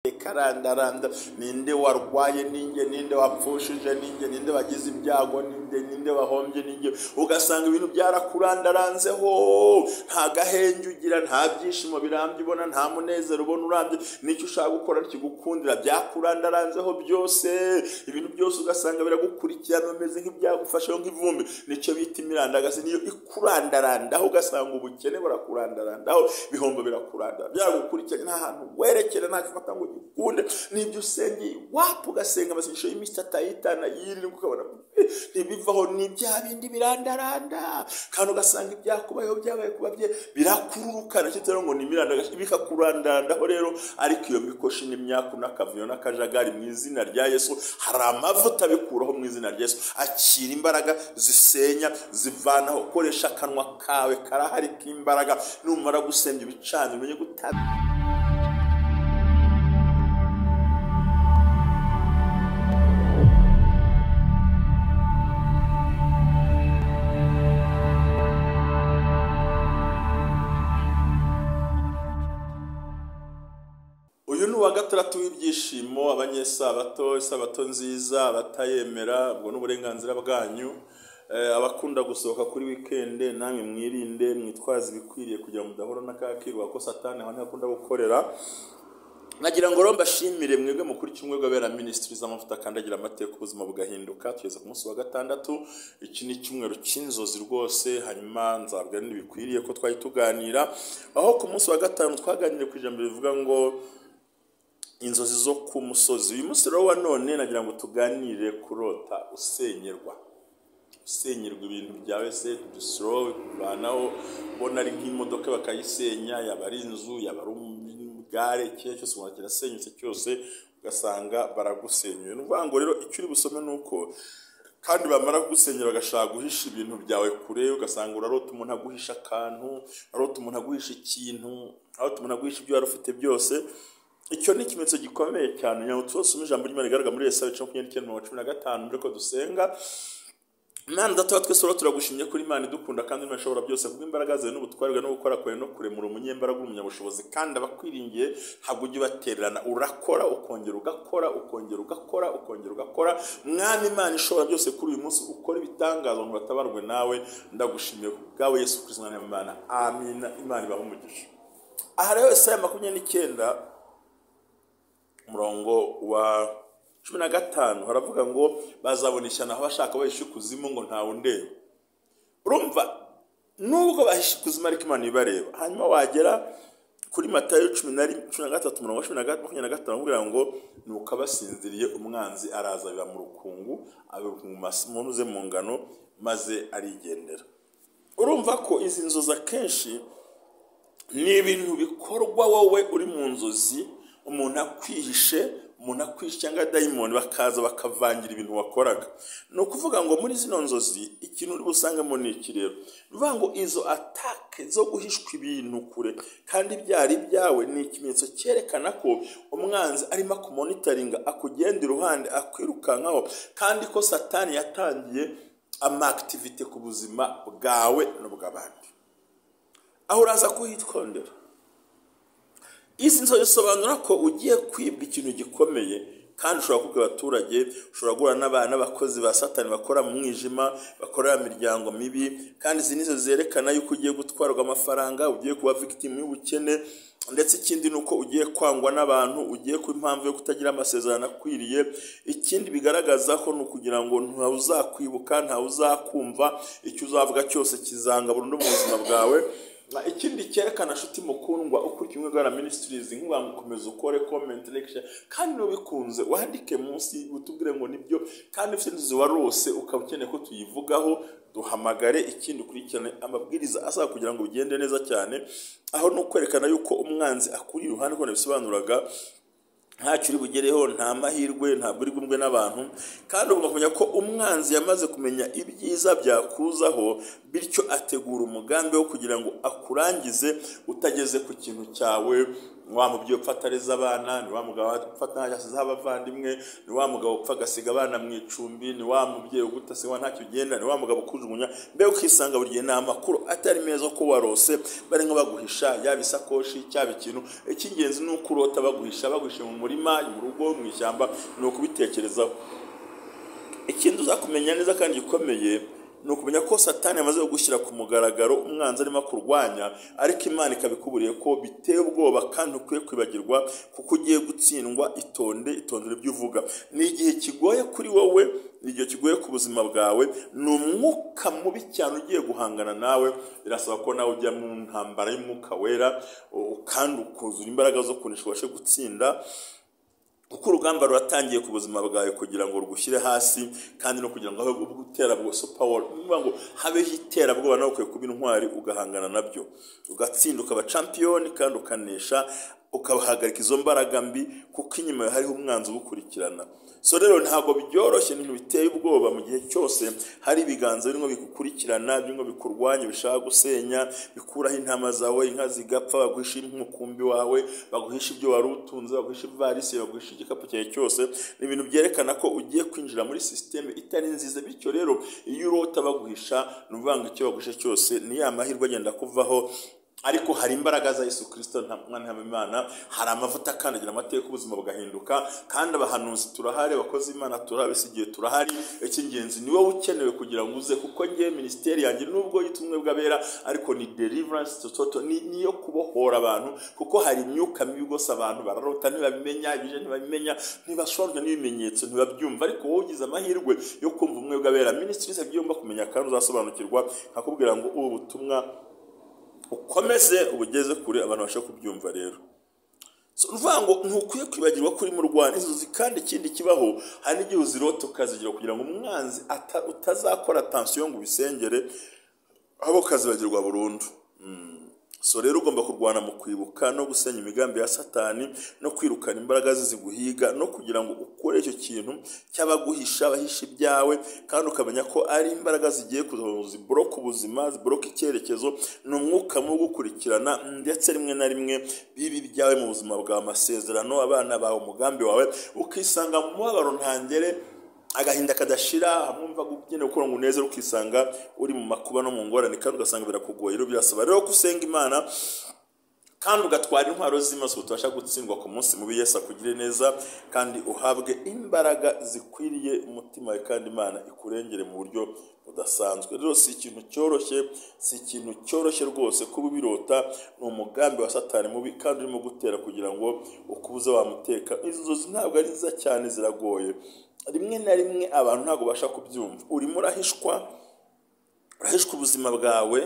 Karandaranda, ninde warwaye ninjye, ninde wapfushije ninjye, ninde wagize ibyago ninde, ninde wahombye ninjye. Ugasanga ibintu byarakurandaranzeho, nta gahenge ugira, nta byishimo birambye ubona, nta munezero ubona urambye, n'icyo ushaka gukora kigukundira byakurandaranzeho byose, ibintu byose ugasanga biragukurikirana, bimeze nk'ibyagufasheho nk'ivumbi. Nicyo bita imirandagasi, niyo ikurandarandaho, ugasanga ubukene burakurandarandaho, ibihombo birakurandara, byaragukurikiranye, nta hantu werekera, nta cyo ufata ngo ugikunde, n'ibyo usengeye wapi, ugasenga amasengesho y'iminsi atayitana yirirwa, ukabona ntibivaho, ni bya bindi birandaranda, kandi ugasanga ibyakubayeho byabaye kuba bye birakururukana, cyo rero ngo ni imirandagasi bikakurandarandaho rero. Ariko iyo mikoshi n'imyaku n'akavuyo n'akajagari, mu izina rya Yesu hari amavuta abikuraho, mu izina rya Yesu. Akira imbaraga zisenya, zivanaho, koresha akanwa kawe karahari k'imbaraga, numara gusenga ibicaniro umenye gutanga. Uyu ni uwa gatandatu w'ibyishimo, abanyesabato, isabato nziza, abatayemera ubwo n'uburenganzira bwanyu. Abakunda gusohoka kuri wikende namwe mwirinde, mwitwaze ibikwiriye kugira ngo mudahura n'akakirwa ko Satani aho akunda gukorera. Nagira ngo rero mbashimire mwebwe mukuri kimwe gwabera ministry z'amavuta kandagira amateka, ubuzima bugahinduka. Tugeze ku munsi wa gatandatu, iki ni cyumweru cy'inzozi rwose, hanyuma nzabwira n'ibikwiriye ko twari tuganira. Aho ku munsi wa gatanu twaganiriye ku ijambo rivuga ngo inzozi zo ku musozi. Uyu munsi rero wa none nagira ngo tuganire kurota usenyerwa, usenyerwa ibintu byawe se destroy, kuvanaho, ubona ari nk'imodoka bakayisenya, yaba ari inzu, yaba ari igare, ikintu cyose ubona kirasenyutse cyose, ugasanga baragusenyuye. Ni ukuvuga ngo rero icyo uri busome ni uko kandi bamara kugusenyera bagashaka guhisha ibintu byawe kure, ugasanga urarota umuntu aguhisha akantu, urarota umuntu aguhisha ikintu, urarota umuntu aguhisha ibyo wari ufite byose. Icyo ni ikimenyetso gikomeye cyane. Nyawo tusome ijambo ry'Imana rigaragara muri Yesaya 29:15 mbere ko dusenga. Imana Data wa twese turagushimye kuri Imana idukunda kandi Imana ishobora byose, kubwo imbaraga zawe n'ubutware no gukora kwawe no kuremura umunyembaraga umunyabushobozi, kandi abakwiringiye ntabwo ujya ubatererana, urakora ukongera ugakora ukongera ugakora ukongera ugakora. Mwami Imana ishobora byose, kuri uyu munsi ukora ibitangaza ngo batabarwe nawe. Ndagushimiye kubwawe Yesu Kristo Mwana w'Imana, amina. Imana ibahe umugisha. Aha rero Yesaya 29 umurongo wa 15 haravuga ngo bazabona ishyano aho bashaka bahisha ikuzimu ngo ntawe undeba. Urumva nubwo bahisha ikuzimu ariko Imana ibareba. Hanyuma wagera kuri Matayo 13 umurongo wa 25 avuga ngo nuko abasinziriye umwanzi araza biba mu rukungu, abimuze mu ngano maze arigendera. Urumva ko izi nzozi akenshi ni ibintu bikorwa wowe uri mu nzozi, umuntu akwihishe, umuntu akwihishe cyangwa dayimoni bakaza bakavangira ibintu wakoraga. Ni ukuvuga ngo muri zino nzozi ikintu uri busangamo ni iki rero? Ni ukuvuga ngo izo atake zo guhishwa ibintu kure kandi byari ibyawe ni ikimenyetso cyerekana ko umwanzi arimo akumonitoringa, akugenda iruhande, akwirukankaho, kandi ko Satani yatangiye ama activité ku buzima bwawe n'ubw'abandi. Aho uraza kuhitondera. Izi nzozi zisobanura ko ugiye kwibwa ikintu gikomeye, kandi ushobora kubwira abaturage, ushobora guhura n'abakozi ba Satani bakora mu mwijima, bakorera imiryango mibi, kandi izi nizo zerekana yuko ugiye gutwarwa amafaranga, ugiye kuba victim y'ubukene, ndetse ikindi ni uko ugiye kwangwa n'abantu, ugiye kuba impamvu yo kutagira amasezerano akwiriye. Ikindi bigaragaza ko ni ukugira ngo ntawe uzakwibuka, ntawe uzakumva, icyo uzavuga cyose kizanga burundu mu buzima bwawe. Ikindi cyerekana nshuti mukundwa ukurikiye Umwe Gwera Ministries, nkuba mukomeza ukore comment, like, share, kandi nubikunze wandike munsi utubwire ngo nibyo, kandi ufite inzozi warose ukaba ukeneye ko tuyivugaho duhamagare. Ikindi ukurikirane amabwiriza asaba kugira ngo bigende neza cyane. Aho no kwerekana yuko umwanzi akuri iruhande, ko nabisobanuraga, ntacyo uri bugereho, nta mahirwe, ntabwo uri bumwe n'abantu, kandi ugomba kumenya ko umwanzi yamaze kumenya ibyiza byakuzaho, bityo ategura umugambi wo kugira ngo akurangize utageze ku kintu cyawe, Ni wa mubyeyi upfa atareze abana, ni wa mugabo upfa ntacyo abavandimwe, ni wa mugabo upfa agasiga abana mu icumbi, ni wa mubyeyi ugutasiga ntacyo ugenda, ni wa mugabo ukujugunya. Mbega ukisanga buri gihe ni amakuru atari meza ko warose bari nko baguhisha, yaba isakoshi cyaba ikintu. Icy'ingenzi ni uko urota baguhisha, baguhisha mu murima, mu rugo, mu ishyamba, ni ukubitekerezaho. Ikindi uzakumenya neza kandi gikomeye ni ukumenya ko Satani yamaze kugushyira ku mugaragaro, umwanzi arimo kurwanya, ariko Imana ikabikuburiye ko biteye ubwoba kandi ukwiye kwibagirwa kuko ugiye gutsindwa. Itonde, itondere ibyo uvuga. Ni igihe kigoye kuri wowe, ni igihe kigoye ku buzima bwawe, ni umwuka mubi cyane ugiye guhangana nawe. Birasaba ko nawe ujya mu ntambara y'umwuka wera kandi ukuzura imbaraga zo kunesha ubashe gutsinda, kuko urugamba ruratangiye ku buzima bwawe kugira ngo rugushyire hasi, kandi no kugira ngo habe iterabwoba, super ngo habeho iterabwoba, nawe ukwiye kuba intwari ugahangana nabyo, ugatsinda, ukaba champion kandi ukanesha, ukabahagarika izo mbaraga mbi, kuko inyuma hariho umwanzi ugukurikirana. So rero ntabwo byoroshye, ibintu biteye ubwoba mu gihe cyose hari ibiganza birimo bigukurikirana, birimo bikurwanya, bishaka gusenya, bikuraho intama zawe, inka zigapfa, baguhisha umukumbi wawe, baguhisha ibyo wari utunze, baguhisha ivarisi, baguhisha igikapu cyawe cyose. Ni ibintu byerekana ko ugiye kwinjira muri système itari nziza. Bityo rero iyo urota baguhisha, ni ukuvuga ngo icyo baguhisha cyose ni ya mahirwe agenda kuvaho. Ariko hari imbaraga za Yesu Kristo, nta mwana w'Imana, hari amavuta akandagira amateka, ubuzima bugahinduka. Kandi abahanuzi turahari, abakozi b'Imana turahari, igihe turahari. Icy'ingenzi ni wowe ukenewe kugira ngo uze, kuko ngiye minisiteri yanjye nubwo yitwa ubumwe bw'abera, ariko ni deliverance total, ni niyo kubohora abantu, kuko hari imyuka mibi rwose abantu bararota ntibabimenya, ibije ntibabimenya, ntibashobora n'ibimenyetso ntibabyumva. Ariko wowe ugize amahirwe yo kumva ubumwe bw'abera ministries, ibyo ugomba kumenya kandi uzasobanukirwa. Nkakubwira ngo ubu butumwa ukomeze ubugeze kure, abantu basha kubyumva. Rero so uvuga ngo ntukwiye kwibagirwa ko uri mu Rwanda inzozi. Kandi ikindi kibaho, hari n'igihe uzirota ukazigira kugira ngo umwanzi utazakora attention ngo ubisengere, abo ukazibagirwa burundu. So rero ugomba kurwana mu kwibuka no gusenya imigambi ya Satani, no kwirukana imbaraga ze ziguhiga, no kugira ngo ukore icyo kintu cy'abaguhisha, abahisha ibyawe, kandi ukamenya ko ari imbaraga zigiye kuza ziboroka ubuzima, ziboroka icyerekezo. Ni umwuka mubi ugukurikirana, ndetse rimwe na rimwe bibi ibyawe mu buzima bwawe, amasezerano, abana bawe, umugambi wawe, ukisanga mu mubabaro ntangere, agahinda kadashira. Hamwumva ukeneye gukora ngo unezere, ukisanga uri mu makuba no mu ngorane, kandi ugasanga birakugoye. Rero birasaba rero ko usenga Imana kandi ugatwara intwaro z'Imana, utabasha gutsindwa ku munsi mubi. Yesu akugire neza kandi uhabwe imbaraga zikwiriye umutima wawe, kandi Imana ikurengere mu buryo budasanzwe. Rero si ikintu cyoroshye, si ikintu cyoroshye rwose kuba ubirota. Ni umugambi wa Satani mubi kandi urimo gutera kugira ngo ukubuze wamuteka. Izi nzozi ntabwo ari nziza cyane, ziragoye. Rimwe na rimwe abantu ntabwo babasha kubyumva. Urimo urahishwa, urahishwa ubuzima bwawe,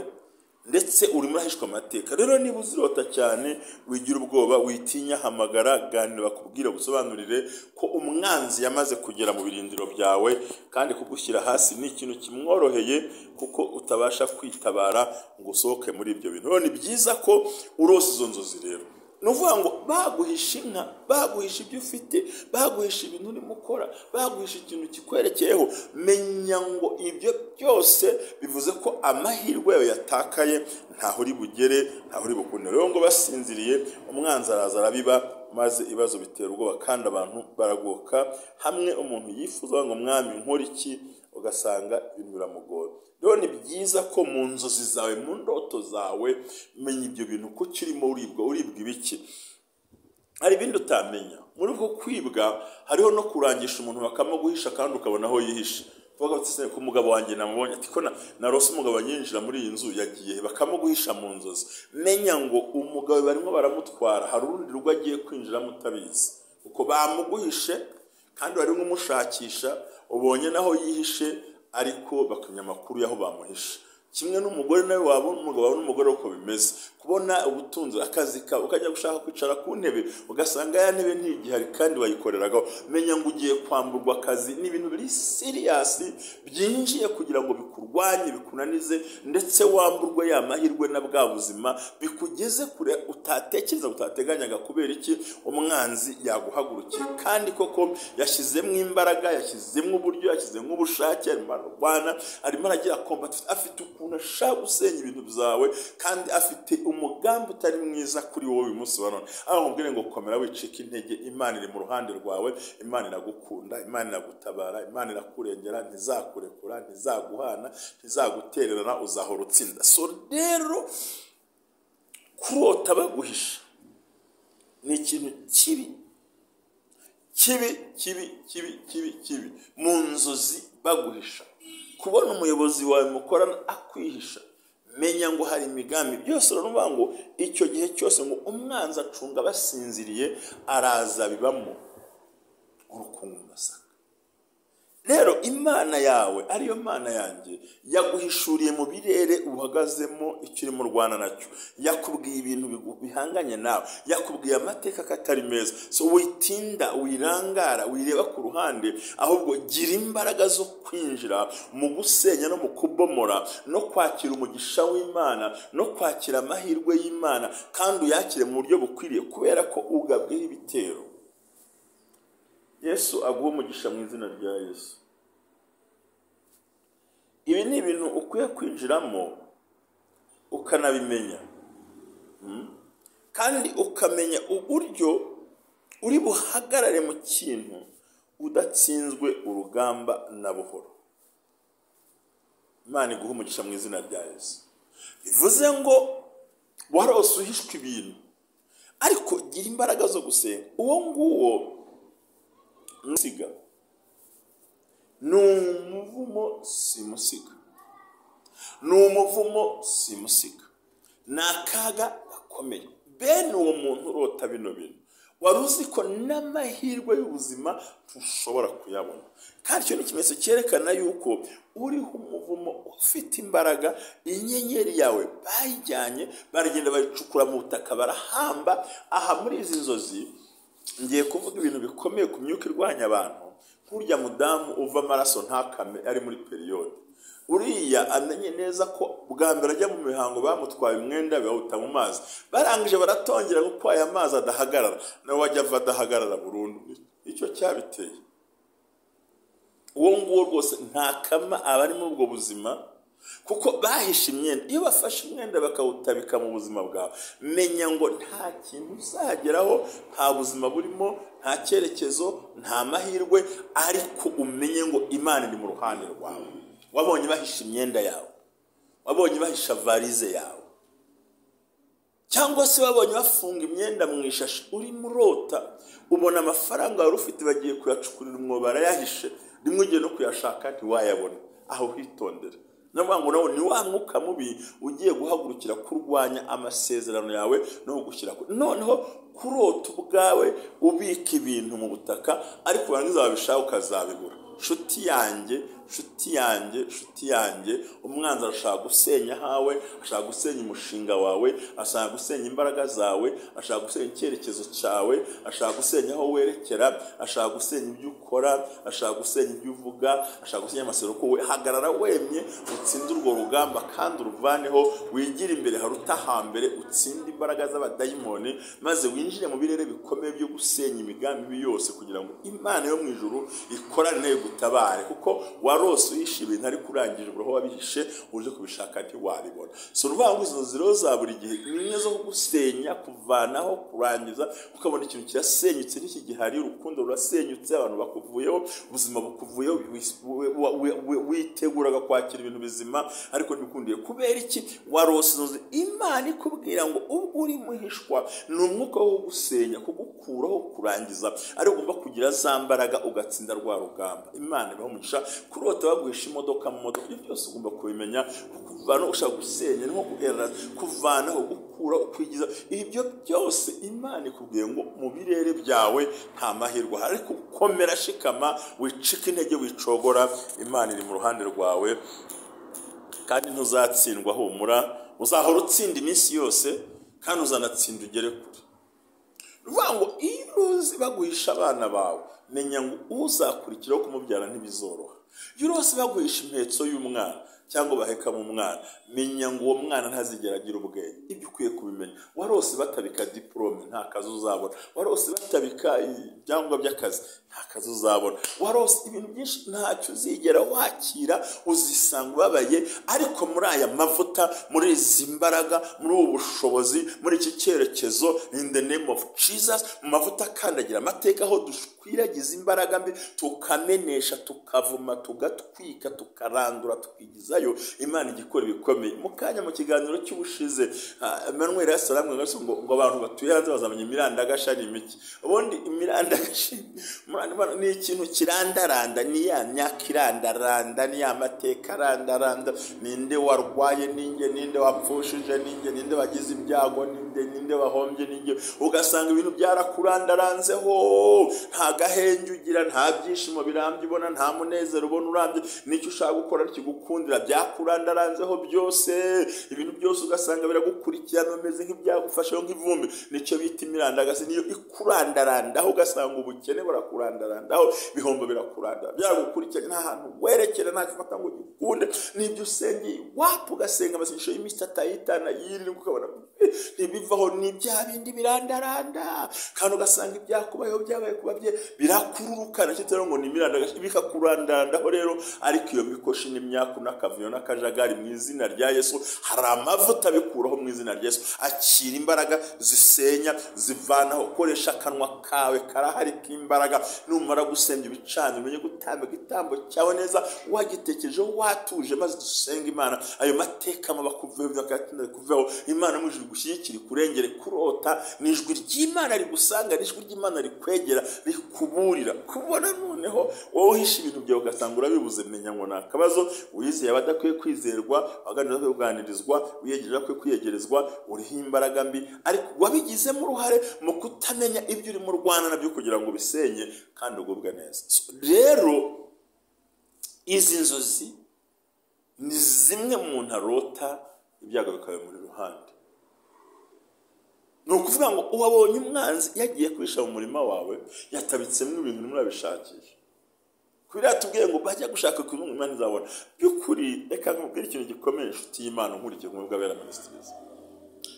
ndetse urimo urahishwa amateka. Rero niba uzirota cyane, wigira ubwoba, witinya, hamagara, ganira, bakubwire, gusobanurire ko umwanzi yamaze kugera mu birindiro byawe, kandi kugushyira hasi ni ikintu kimworoheye, kuko utabasha kwitabara ngo usohoke muri ibyo bintu. Rero ni byiza ko urose izo nzozi. Rero ni ukuvuga ngo baguhisha inka, baguhisha ibyo ufite, baguhisha ibintu urimo ukora, baguhisha ikintu kikwerekeyeho, menya ngo ibyo byose bivuze ko amahirwe yawe yatakaye, ntaho uri bugere, ntaho uri bukunde. Rero ngo basinziriye, umwanzi araza arabiba, maze ibibazo bitera ubwoba kandi abantu baragoka. Hamwe umuntu yifuza ngo mwami nkora iki, ugasanga ibintu biramugora. Rero ni byiza ko mu nzozi zawe, mu ndoto zawe, menya ibyo bintu ko kirimo uribwa, uribwa ibiki. Hari ibindi utamenya muri ubwo kwibwa, hariho no kurangisha umuntu bakamuguhisha kandi ukabona aho yihishe. Vuga bati se ko umugabo wanjye namubonye, ati ko narose umugabo yinjira muri iyi nzu, yagiye, bakamuguhisha mu nzozi. Menya ngo umugabo barimo baramutwara, hari urundi rugo agiye kwinjiramo utabizi, uko bamuguhishe kandi bari nk'umushakisha, ubonye naho yihishe, ariko bakamenya amakuru y'aho bamuhishe. Kimwe n'umugore nawe, waba umugabo wawe n'umugore, uko bimeze, kubona ubutunzi, akazi kawe, ukajya gushaka kwicara ku ntebe, ugasanga ya ntebe ntigihari kandi wayikoreragaho, menya ngo ugiye kwamburwa akazi. Ni ibintu biri serious byinjiye kugira ngo bikurwanye, bikunanize, ndetse wamburwe ya mahirwe na bwa buzima, bikugeze kure utatekereza, utateganyaga. Kubera iki? Umwanzi yaguhagurukiye, kandi koko yashyizemo imbaraga, yashyizemo uburyo, yashyizemo ubushake, arimo ararwana, arimo aragira combat, afite ukuntu ashaka gusenya ibintu byawe, kandi afite umugambi utari mwiza kuri wowe uyu munsi wa none. Aho nkubwire ngo komera, wicika intege, Imana iri mu ruhande rwawe, Imana iragukunda, Imana iragutabara, Imana irakurengera, ntizakurekura, ntizaguhana, ntizagutererana, uzahora utsinda. So rero kurota baguhisha ni ikintu kibi kibi kibi kibi kibi kibi. Mu nzozi baguhisha, kubona umuyobozi wawe mukorana akwihisha, menya ngo hari imigambi. Byose uravuga ngo icyo gihe cyose ngo umwanzi acunga basinziriye, araza bibamo urukungu masaka. Rero Imana yawe ariyo Mana yanjye yaguhishuriye mu birere uhagazemo icyo urimo urwana nacyo, yakubwiye ibintu bihanganye nawe, yakubwiye amateka ko atari meza. So witinda, wirangara, wireba ku ruhande, ahubwo gira imbaraga zo kwinjira mu gusenya no mu kubomora no kwakira umugisha w'Imana no kwakira amahirwe y'Imana, kandi uyakire mu buryo bukwiriye, kubera ko ugabweho ibitero. Yesu aguhe umugisha mu izina rya Yesu. Ibi ni ibintu ukwiye kwinjiramo ukanabimenya, kandi ukamenya uburyo uri buhagarare mu kintu udatsinzwe urugamba na buhoro. Imana iguhe umugisha mu izina rya Yesu. Bivuze ngo warose uhishwe ibintu, ariko gira imbaraga zo gusenga. Uwo nguwo nusiga ni umuvumo simusiga, ni umuvumo simusiga, ni akaga gakomeye. Bene uwo muntu urota bino bintu, wari uzi ko n'amahirwe y'ubuzima ntushobora kuyabona. Kandi icyo ni ikimenyetso cyerekana yuko uriho umuvumo ufite imbaraga. Inyenyeri yawe bayijyanye, baragenda bayicukura mu butaka, barahamba. Aha muri izi nzozi ngiye kuvuga ibintu bikomeye ku myuka irwanya abantu. Nk'urya mudamu uva amaraso ntakame ari muri periyode, uriya amenye neza ko bwa mbere ajya mu mihango bamutwaye umwenda bawuta mu mazi, barangije baratongera kuko aya mazi adahagarara, nawe wajya ava adahagarara burundu. Icyo cyabiteye uwo nguwo rwose ntakama aba ari muri ubwo buzima, kuko bahishe imyenda. Iyo bafashe umwenda bakawutabika mu buzima bwawe, menya ngo nta kintu uzageraho, nta buzima burimo, nta cyerekezo, nta mahirwe, ariko umenye ngo Imana iri mu ruhande rwawe. Wabonye bahisha imyenda yawe, wabonye bahisha varize yawe, cyangwa se wabonye bafunga imyenda mu ishashi, urimo urota ubona amafaranga wari ufite bagiye kuyacukurira umwobo barayahishe, rimwe ugiye no kuyashaka ntiwayabona. Aho hitondera. Navuga ngo nawe ni wa mwuka mubi ugiye guhagurukira kurwanya amasezerano yawe no kugushyira. Noneho kurota ubwawe ubika ibintu mu butaka, ariko warangiza wabishaka ukazabibura. Nshuti yanjye, nshuti yanjye, nshuti yanjye, umwanzi arashaka gusenya hawe, ashaka gusenya umushinga wawe, ashaka gusenya imbaraga zawe, ashaka gusenya icyerekezo cyawe, ashaka gusenya aho werekera, ashaka gusenya ibyo ukora, ashaka gusenya ibyo uvuga, ashaka gusenya amasezerano. We hagarara wemye, utsinde urwo rugamba kandi uruvaneho, wigire imbere haruta hambere, utsinde imbaraga z'abadayimoni, maze winjire mu birere bikomeye byo gusenya imigambi yose, kugira ngo Imana yo mu ijuru ikorane nawe gutabare. Kuko warose uhishe ibintu ariko urangije ubura aho wabihishe, uje kubishaka ntiwabibona. So uruvuga ngo izo nzira za buri gihe ni imwe zo gusenya, kuvanaho, kurangiza, ukabona ikintu kirasenyutse ntikigihari, urukundo rurasenyutse, abantu bakuvuyeho, ubuzima bukuvuyeho, witeguraga kwakira ibintu bizima ariko ntibikundiye. Kubera iki? Warose izo nzozi, Imana ikubwira ngo ubwo uri muhishwa ni umwuka wo gusenya, kugukuraho, kurangiza, ariko ugomba kugira za mbaraga ugatsinda rwa rugamba. Imana ibaha umugisha. Kurota baguhisha imodoka mu modoka, ibyo byose ugomba kubimenya. Kuvanaho ushaka gusenya, ni nko kuvanaho, gukura, ukwigiza, ibyo byose Imana ikubwiye ngo mu birere byawe nta mahirwe ahari, ariko komera, shikama, wicika intege, wicogora, Imana iri mu ruhande rwawe kandi ntuzatsindwa. Humura, uzahora utsinda iminsi yose kandi uzanatsinda ugere kure. Ruvuga ngo iyo uzi baguhisha abana bawe, menya ngo uzakurikiraho kumubyara ntibizoroha. Iyo urose baguhisha impetso y'umwana cyangwa bahekamo umwana, menya ngo uwo mwana ntazigera agira ubwenge. Ibyo ukwiye kubimenya. Warose batabika diporome, nta kazi uzabona. Warose batabika ibyangombwa by'akazi, nta kazi uzabona, warose ibintu byinshi ntacyo uzigera wakira, uzisanga ubabaye. Ariko muri aya mavuta, muri izi mbaraga, muri ubu bushobozi, muri iki cyerekezo, in the name of Jesus, mu mavuta akandagira amateka, aho dukwiragiza imbaraga mbi, tukamenesha, tukavuma, tugatwika, tukarandura, tukigizayo, Imana igikora ibikomeye. Mu kanya mu kiganiro cy'ubushize, Emmanuel yasaramwe ngo abantu batuye hanze bazamenya imirandagasha ni imiki. Ubundi imirandagasha ni ikintu kirandaranda, ni ya myaka irandaranda, ni ya mateka arandaranda, ninde warwaye, ninge, ninde wapfushije, ninge, ninde wagize ibyago, ninde wahombye, ninge. Ugasanga ibintu byarakurandaranzeho, nta gahenge ugira, nta byishimo birambye ubona, nta munezero ubona urambye, nicyo ushaka gukora kigukundira, byakurandaranzeho byose, ibintu byose ugasanga biragukurikirana, bimeze nk'ibyagufasheho nk'ivumbi. Nicyo bita imirandagasi, niyo ikurandarandaho, ugasanga ubukene burakurandarandaho, ibihombo birakuranda, byagukurikiranye, nta hantu werekera, nta gifata ngo gikunde, n'ibyo usengeye wapi, ugasenga amasengesho y'iminsi atayitana yirirwa, ukabona ntibivaho, ni bya bindi birandaranda, kandi ugasanga ibyakubayeho byabaye kuba bye birakururukana, cyo rero ngo ni imirandagasi bikakurandarandaho rero. Ariko iyo mikoshi n'imyaku n'akavuyo n'akajagari, mu izina rya Yesu hari amavuta abikuraho, mu izina rya Yesu. Akira imbaraga zisenya, zivanaho, koresha akanwa kawe karahari k'imbaraga. Numara gusenga ibicaniro, umenye gutamba igitambo cyawe neza, wagitekerejeho, watuje, maze dusenge Imana, ayo mateka mabi akuveho, kuveho. Imana mu ijuru igushyigikire, ikurengere. Kurota ni ijwi ry'Imana rigusanga, ni ijwi ry'Imana rikwegera, rikuburira. Kubona noneho wowe uhisha ibintu byawe ugasanga urabibuze, menya ngo ni akabazo. Wizeye abadakwiye kwizerwa, waganiriza akwiye kuganirizwa, wiyegereza akwiye kwiyegerezwa, uriho imbaraga mbi, ariko wabigizemo uruhare mu kutamenya ibyo urimo urwana nabyo kugira ngo ubisenye kandi ugubwe neza. Rero izi nzozi ni zimwe umuntu arota ibyago bikaba muri ruhande. Ni ukuvuga ngo uwabonye umwanzi yagiye kwisha mu murima wawe, yatabitsemo ibintu urimo urabishakisha. Kubera tubwiye ngo bajya gushaka kuzumu Imana izabona. By'ukuri reka nkubwire ikintu gikomeye, inshuti y'Imana nkurikiye mu bw'abera ministries.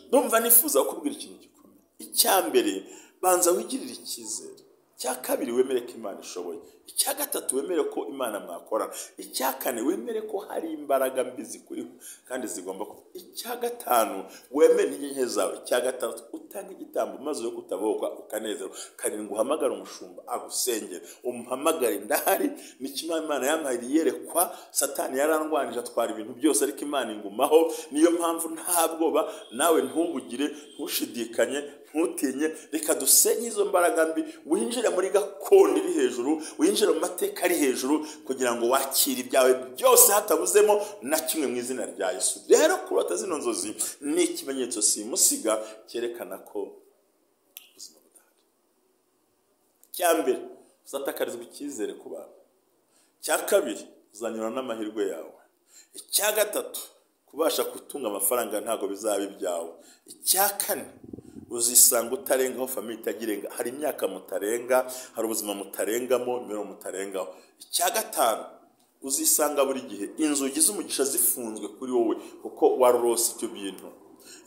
Ndumva nifuza kukubwira ikintu gikomeye. Icya mbere, banza wigirire icyizere. Icya kabiri, wemere ko Imana ishoboye. Icya gatatu, wemere ko Imana mwakorana. Icya kane, wemere ko hari imbaraga mbi zikuriho kandi zigomba kuba. Icya gatanu, wemere intege nke zawe. Icya gatandatu, utange igitambo maze yo kutaboka ukanezerwa. Karindwi, uhamagare umushumba agusengere, umuhamagare, ndahari. Ni kimwe Imana yampaye iyerekwa, Satani yarandwanije atwara ibintu byose, ariko Imana ingumaho. Niyo mpamvu nta bwoba, nawe ntubugire, ntushidikanye, ntutinye. Reka dusenye izo mbaraga mbi, winjire muri gakondo iri hejuru, winjire mu mateka ari hejuru, kugira ngo wakire ibyawe byose hatabuzemo na kimwe, mu izina rya Yesu. Rero kurota zino nzozi ni ikimenyetso simusiga cyerekana ko ubuzima budahari. Icya mbere, uzatakarizwa icyizere ku bantu. Icya kabiri, uzanyura n'amahirwe yawe. Icya gatatu, kubasha gutunga amafaranga ntabwo bizaba ibyawe. Icya kane, uzisanga utarengaho famille itagirenga, hari imyaka mutarenga, hari ubuzima mutarengamo, imibereho mutarengaho. Icya gatanu, uzisanga buri gihe inzugi z'umugisha zifunzwe kuri wowe kuko warose ibyo bintu.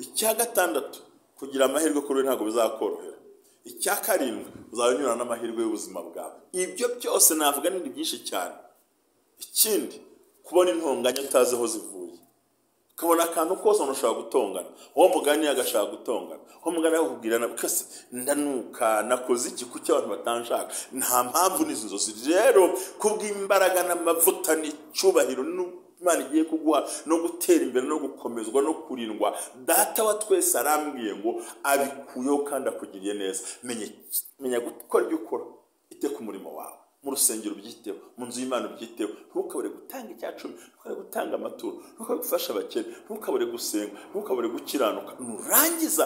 Icya gatandatu, kugira amahirwe kuri wowe ntabwo bizakorohera. Icya karindwi, uzaba unyura n'amahirwe y'ubuzima bwawe. Ibyo byose navuga ni byinshi cyane. Ikindi, kubona intonganya utazi aho zivuye, ukabona akantu kose umuntu ushobora gutongana, uwo mugani agashaka gutongana, uwo mugani akakubwira kose, ndanuka, nakoze iki, kuki abantu batanshaka, nta mpamvu. N'izi nzozi rero, kubw'imbaraga n'amavuta n'icyubahiro Imana igiye kuguha no gutera imbere no gukomezwa no kurindwa, Data wa twese arambwiye ngo abikuyeho kandi akugiriye neza. Menya gukora ibyo ukora, ite ku murimo wawe, mu rusengero ubyiteho, mu nzu y'Imana ubyiteho. Ntukabure gutanga icya cumi, ntukabure gutanga amaturo, ntukabure gufasha abakene, ntukabure gusenga, ntukabure gukiranuka. Nurangiza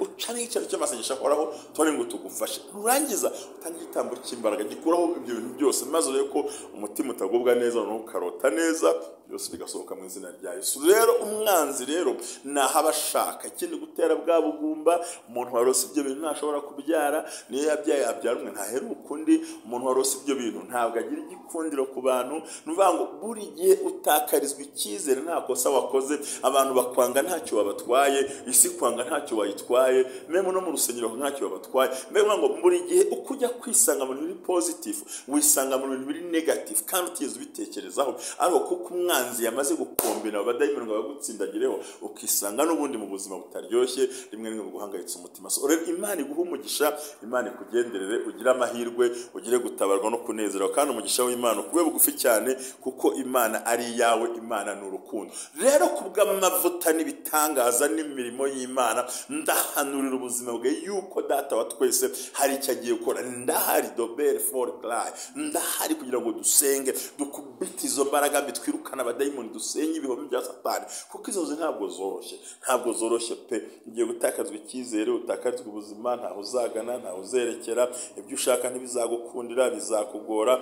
uca n'igiciro cy'amasengesho ahoraho, tubone ngo tugufashe. Nurangiza utange igitambo cy'imbaraga gikuraho ibyo bintu byose, maze urebe ko umutima utagubwa neza, noneho ukarota neza, byose bigasohoka mu izina rya Yesu. Rero umwanzi rero naho aba ashaka ikindi, gutera bwa bugumba. Umuntu warose ibyo bintu ntashobora kubyara, niyo yabyaye abyara umwe ntaheruka undi. Umuntu warose ibyo bintu ntabwo agira igikundiro ku bantu. Ni ukuvuga ngo buri gihe utakarizwa icyizere, nta kosa wakoze, abantu bakwanga ntacyo wabatwaye, isi kwanga ntacyo wayitwaye. bagutwaye, même no mu rusengero ntacyo babatwaye. Mbega ngo buri gihe uko ujya kwisanga mu bintu biri positive, wisanga mu bintu biri negative kandi utigeze ubitekerezaho, ariko kuko umwanzi yamaze gukombina abadayimoni ngo bagutsindagireho, ukisanga n'ubundi mu buzima butaryoshye, rimwe rimwe buguhangayitse umutima. So rero Imana iguhe umugisha, Imana ikugenderere, ugire amahirwe, ugire gutabarwa no kunezerwa, kandi umugisha w'Imana ukube bugufi cyane, kuko Imana ari iyawe, Imana ni urukundo. Rero kubw'amavuta n'ibitangaza n'imirimo y'Imana, ndahanurira ubuzima bwe yuko Data wa twese hari icyo agiye gukora. Ndahari dobere for cry, ndahari kugira ngo dusenge, dukubite izo mbaraga mbi, twirukane abadayimoni, dusenye ibihome bya Satani, kuko izo nzu ntabwo zoroshye, ntabwo zoroshye pe. Ugiye gutakazwa icyizere, utakazwa ubuzima, ntaho uzagana, ntaho uzerekera, ibyo ushaka ntibizagukundira, bizakugora,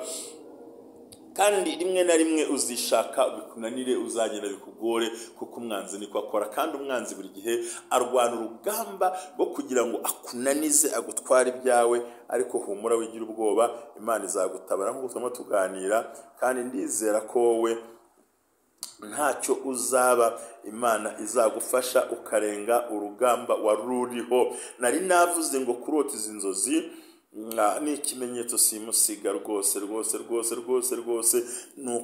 kandi rimwe na rimwe uzishaka bikunanire, uzagenda bikugore, kuko umwanzi niko akora. Kandi umwanzi buri gihe arwana urugamba rwo kugira ngo akunanize, agutware ibyawe, ariko humura wigira ubwoba, Imana izagutabara nk'uko turimo tuganira. Kandi ndizera ko wowe ntacyo uzaba, Imana izagufasha ukarenga urugamba waruriho. Nari navuze ngo kurota izi nzozi ni ikimenyetso simusiga rwose rwose rwose rwose rwose, ni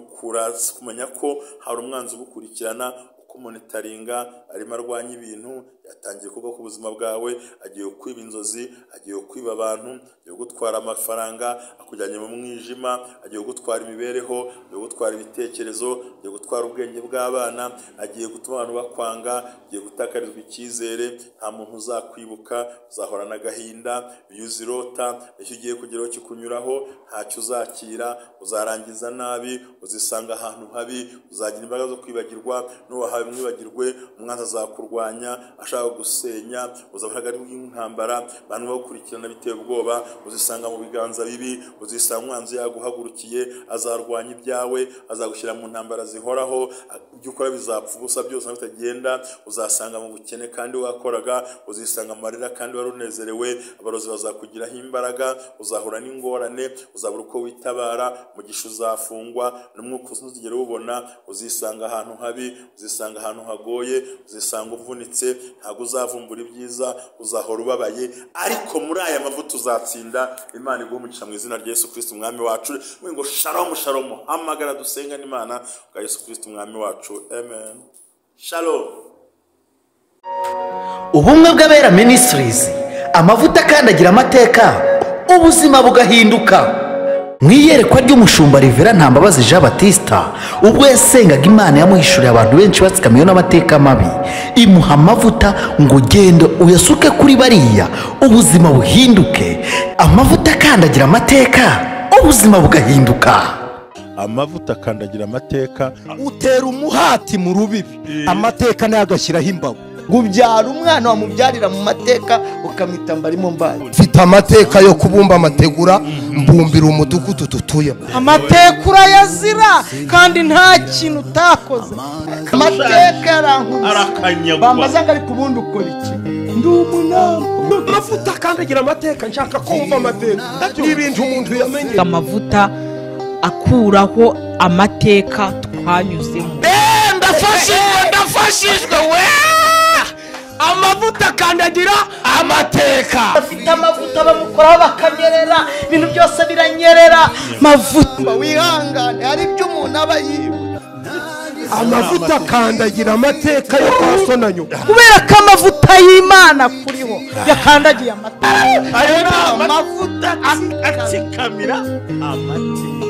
kumenya ko hari umwanzi ugukurikirana, ukumonitaringa, arimo arwanya ibintu, yatangiye kuba ku buzima bwawe, agiye kwiba inzozi, agiye kwiba abantu, agiye gutwara amafaranga, akujyanye mu mwijima, agiye gutwara imibereho, agiye gutwara ibitekerezo, agiye gutwara ubwenge bw'abana, agiye gutuma abantu bakwanga, agiye gutakarizwa icyizere, nta muntu uzakwibuka, uzahorana agahinda, iyo uzirota, icyo ugiye kugeraho kikunyuraho, ntacyo uzakira, uzarangiza nabi, uzisanga ahantu habi, uzagira imbaraga zo kwibagirwa, n'uwahawe mwibagirwe, umwanzi azakurwanya, ashaka gusenya, uzabona ari bw'intambara, abantu bagukurikirana biteye ubwoba, uzisanga mu biganza bibi, uzisanga umwanzi yaguhagurukiye, azarwanya ibyawe, azagushyira mu ntambara zihoraho, ibyo ukora bizapfa ubusa, byose bitagenda, uzasanga mu bukene kandi wakoraga, uzisanga amarira kandi wari unezerewe, abarozi bazakugiraho imbaraga, uzahura n'ingorane, uzabura uko witabara, mugisha uzafungwa, n'umwuka uzigera ubona, uzisanga ahantu habi, uzisanga ahantu hagoye, uzisanga uvunitse, ntabwo uzavumbura ibyiza, uzahora ubabaye, ariko muri aya mavuta uzatsinda. Imana iguhe umugisha mu izina rya Yesu Kristo umwami wacu. Ngo shalom shalom, hamagara dusenga n'Imana bwa Yesu Kristo umwami wacu. Amen. Shalom. Ubumwe bw'Abera Ministries, amavuta akandagira amateka, ubuzima bugahinduka. Mu iyerekwa ry'umushumba Rivera Ntambabazi Jean Baptiste, ubwo yasengaga Imana yamuhishuriye abantu benshi batsikamiwe n'amateka mabi, imuha amavuta ngo ugende uyasuke kuri bariya, ubuzima buhinduke. Amavuta akandagira amateka, ubuzima bugahinduka. Amavuta akandagira amateka, utera umuhati mu rubibi, amateka nayo agashyiraho imbago. Ubyara umwana wamubyarira mu mateka ukamwita mbarimo mbaye. Mfite amateka yo kubumba amategura, mbumbira umudugudu dutuyemo. Amateka urayazira kandi nta kintu utakoze. Amateka yarankubise, bambaza ngo ariko ubundi ukora iki? Ndi umunama. Amavuta akandagira amateka, nshaka kumva amateka n'ibintu umuntu yamenye. Amavuta akuraho amateka twanyuzemo. Ndafashijwe, ndafashijwe we. Amavuta akandagira amateka. Afite amavuta bamukoraho bakanyerera, ibintu byose biranyerera. Mavuta wihangane, hari ibyo umuntu aba yibuka. Amavuta akandagira amateka yo kwa so na nyoko, kubera ko amavuta y'Imana kuriho yakandagiye amateka. Ayo ni amavuta atsikamira amateka.